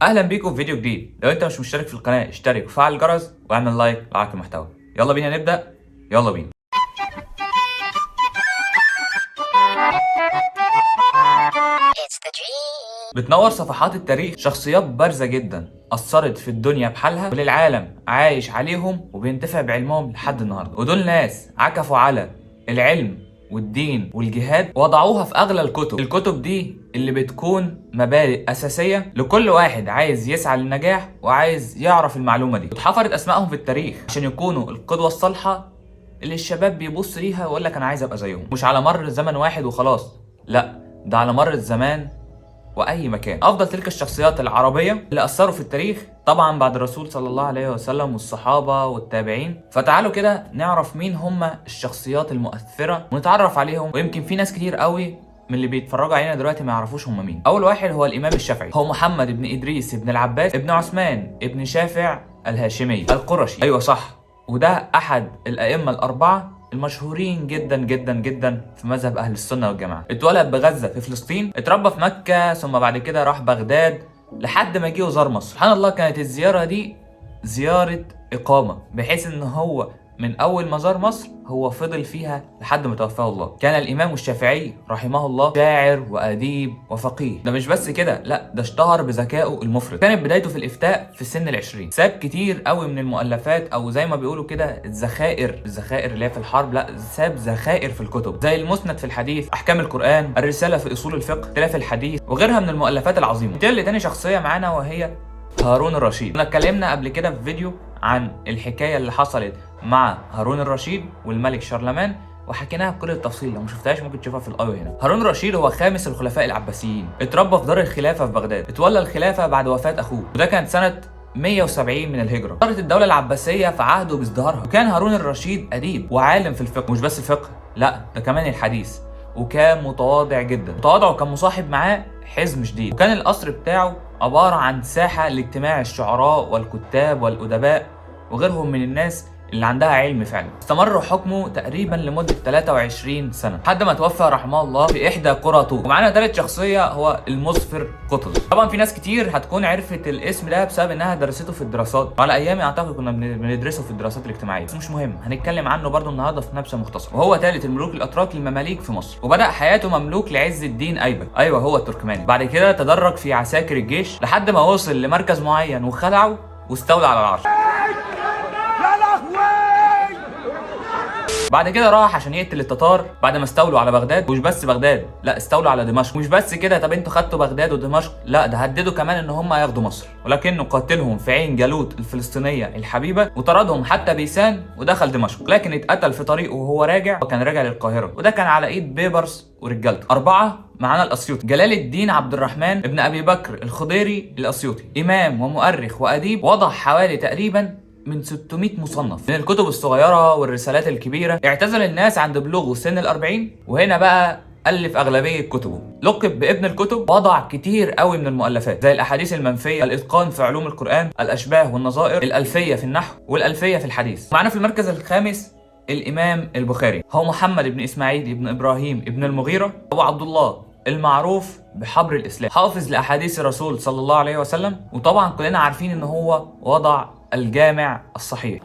اهلا بيكم في فيديو جديد. لو انت مش مشترك في القناة اشترك وفعل الجرس واعمل like لو عجبك المحتوى. يلا بينا نبدا، يلا بينا. It's the dream. بتنور صفحات التاريخ شخصيات بارزة جدا أثرت في الدنيا بحالها وللعالم عايش عليهم وبينتفع بعلمهم لحد النهارده، ودول ناس عكفوا على العلم والدين والجهاد وضعوها في أغلى الكتب. الكتب دي اللي بتكون مبادئ أساسية لكل واحد عايز يسعى للنجاح وعايز يعرف المعلومة دي، واتحفرت أسمائهم في التاريخ عشان يكونوا القدوة الصالحة اللي الشباب بيبص ليها ويقول لك أنا عايز أبقى زيهم. مش على مر زمن واحد وخلاص، لا ده على مر الزمان واي مكان. افضل تلك الشخصيات العربية اللي اثروا في التاريخ طبعا بعد الرسول صلى الله عليه وسلم والصحابة والتابعين. فتعالوا كده نعرف مين هم الشخصيات المؤثرة ونتعرف عليهم، ويمكن في ناس كتير قوي من اللي بيتفرجوا علينا دلوقتي ما يعرفوش هم مين. اول واحد هو الامام الشافعي، هو محمد بن ادريس بن العباس ابن عثمان ابن شافع الهاشمي القرشي. ايوه صح، وده احد الائمة الاربعة المشهورين جدا جدا جدا في مذهب اهل السنة والجماعة. اتولد بغزة في فلسطين، اتربى في مكة، ثم بعد كده راح بغداد لحد ما جه وزار مصر. سبحان الله، كانت الزيارة دي زيارة اقامه، بحيث ان هو من اول ما زار مصر هو فضل فيها لحد ما توفاه الله. كان الامام الشافعي رحمه الله شاعر واديب وفقيه. ده مش بس كده، لا ده اشتهر بذكائه المفرط. كانت بدايته في الافتاء في سن العشرين، ساب كتير قوي من المؤلفات، او زي ما بيقولوا كده الذخائر، الذخائر اللي هي في الحرب، لا ساب ذخائر في الكتب زي المسند في الحديث، احكام القران، الرسالة في اصول الفقه، اختلاف الحديث، وغيرها من المؤلفات العظيمة. ننتقل لتاني شخصية معانا وهي هارون الرشيد. كنا اتكلمنا قبل كده في فيديو عن الحكاية اللي حصلت مع هارون الرشيد والملك شارلمان وحكيناها بكل التفصيل، لو ما شفتهاش ممكن تشوفها في ال i هنا. هارون الرشيد هو خامس الخلفاء العباسيين، اتربى في دار الخلافة في بغداد، اتولى الخلافة بعد وفاه اخوه، وده كانت سنة 170 من الهجرة. صارت الدولة العباسية في عهده بازدهارها، وكان هارون الرشيد اديب وعالم في الفقه، مش بس الفقه، لا ده كمان الحديث، وكان متواضع جدا. تواضعه كان مصاحب معاه حزم شديد، وكان القصر بتاعه عبارة عن ساحة لاجتماع الشعراء والكتاب والأدباء وغيرهم من الناس اللي عندها علم فعلا. استمر حكمه تقريبا لمدة 23 سنة لحد ما توفى رحمه الله في إحدى قرى طوق. ومعانا ثالث شخصية هو المظفر قطز. طبعا في ناس كتير هتكون عرفت الاسم ده بسبب انها درسته في الدراسات، وعلى ايامي اعتقد كنا بندرسه في الدراسات الاجتماعية، بس مش مهم، هنتكلم عنه برضو النهارده في نبذة مختصرة. وهو ثالث الملوك الاتراك المماليك في مصر، وبدأ حياته مملوك لعز الدين ايبك، ايوه هو التركماني. بعد كده تدرج في عساكر الجيش لحد ما وصل لمركز معين وخلعه واستولى على العرش. بعد كده راح عشان يقتل التتار بعد ما استولوا على بغداد، ومش بس بغداد، لا استولوا على دمشق. مش بس كده، طب انتوا خدتوا بغداد ودمشق، لا ده هددوا كمان ان هم ياخدوا مصر، ولكنه قاتلهم في عين جالوت الفلسطينية الحبيبة وطردهم حتى بيسان ودخل دمشق، لكن اتقتل في طريقه وهو راجع، وكان راجع للقاهره، وده كان على ايد بيبرس ورجالته. 4 معانا الاسيوطي، جلال الدين عبد الرحمن ابن ابي بكر الخضيري الاسيوطي، امام ومؤرخ واديب، وضع حوالي تقريبا من 600 مصنف من الكتب الصغيرة والرسالات الكبيرة. اعتزل الناس عند بلوغه سن ال40، وهنا بقى ألف أغلبية كتبه. لقب بابن الكتب، وضع كتير قوي من المؤلفات زي الأحاديث المنفية، الإتقان في علوم القرآن، الأشباه والنظائر، الألفية في النحو، والألفية في الحديث. معنا في المركز الخامس الإمام البخاري، هو محمد بن إسماعيل بن إبراهيم بن المغيرة أبو عبد الله المعروف بحبر الإسلام، حافظ لأحاديث الرسول صلى الله عليه وسلم، وطبعا كلنا عارفين إن هو وضع الجامع الصحيح،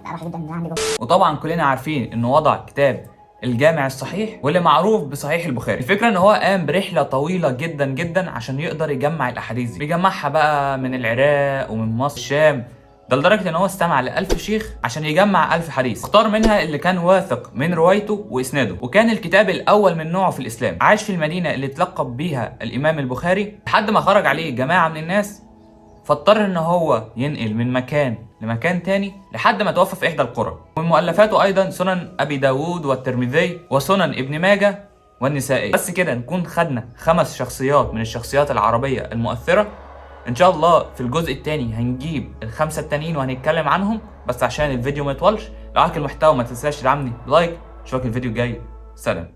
وطبعا كلنا عارفين انه وضع كتاب الجامع الصحيح واللي معروف بصحيح البخاري. الفكرة ان هو قام برحله طويلة جدا جدا عشان يقدر يجمع الاحاديث دي، بيجمعها بقى من العراق ومن مصر الشام، ده لدرجة ان هو استمع ل1000 شيخ عشان يجمع 1000 حديث، اختار منها اللي كان واثق من روايته واسناده، وكان الكتاب الاول من نوعه في الاسلام. عاش في المدينة اللي اتلقب بيها الامام البخاري لحد ما خرج عليه جماعة من الناس، فاضطر ان هو ينقل من مكان لمكان تاني لحد ما توفى في احدى القرى. ومن مؤلفاته ايضا سنن ابي داود والترمذي وسنن ابن ماجه والنسائي. بس كده نكون خدنا 5 شخصيات من الشخصيات العربية المؤثرة. ان شاء الله في الجزء التاني هنجيب ال5 التانيين وهنتكلم عنهم، بس عشان الفيديو ما يطولش. لو عجبك المحتوى ما تنساش تدعمني ب like. اشوفك الفيديو الجاي، سلام.